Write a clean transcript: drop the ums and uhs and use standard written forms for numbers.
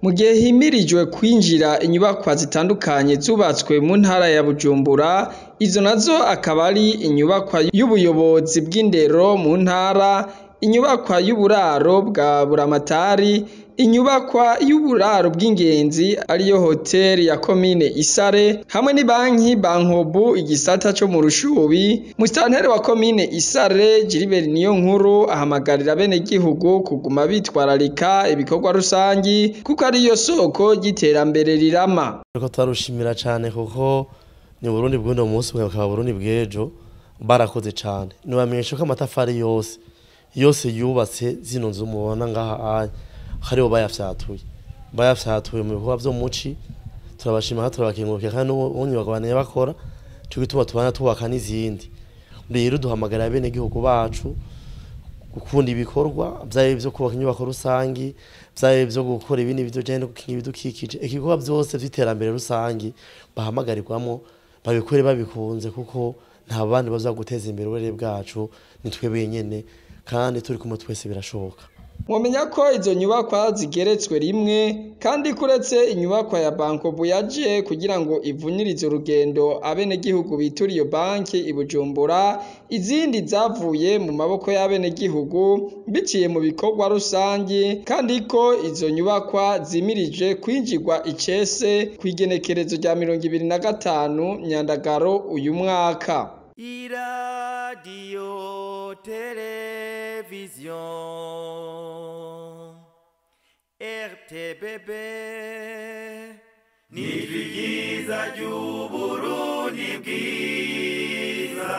Mu gihe himirijwe kwinjira inyubakwa zitandukanye zubatswe mu ntara ya Bujumbura, izo nazo akaba ari inyubakwa y'ubuyobozi bw'indero mu ntara, inyubakwa y'uburaro bwa Buramatari, inyubakwa y'uburaro bw'ingenzi ariyo hoteli ya komine Isare, hamwe n'ibanki Bankobu igisata co mu Rushubi. Musitanteri wa komine Isare Gilbert Niyonkuru ahamagarira abenegihugu kuguma bitwararika ibikorwa rusangi kuko ariyo soko ry'iterambere rirama. Turiko turarushimira cane kuko ni Burundi bw'uno munsi bukaba Burundi bw'ejo, barakoze cane. Nibamenyesha ko amatafari yose yose yubatse zino nzu mubona ngaha hariho bayafyatuye. Bayafyatuye mu bikorwa vyo muci, turabashima turabakengurukiye kandi n'ubundi bagabane bakora, cyo gituma tubana tubaka n'izindi. Rero duhamagara abenegihugu bacu gukunda ibikorwa vyabe vyo kubaka inyubako rusangi, vyabe vyo gukora ibindi bijanye no gukinga ibidukikije, ibikorwa vyose vy'iterambere rusangi bahamagarirwamo babikore babikunze, kuko nta bandi baza guteza imbere uburere bwacu ni twebwe nyene, kandi turi kumwe twese birashoboka. Mwomenya ko izo nyubakwa zigeretswe rimwe, kandi kuretse inyubakwa ya Bankobu yaje kugira ngo ivunirize urugendo abenegihugu bitura iyo banki i Bujumbura, izindi zavuye mu maboko y'abenegihugu biciye mu bikorwa rusangi, kandi ko izo nyubakwa zimirije kwinjirwa icese kw'igenekerezo rya 25 Nyandagaro uyu mwaka. Iradiyo televiziyo RTBB ni ryiza ry'Uburundi bwiza.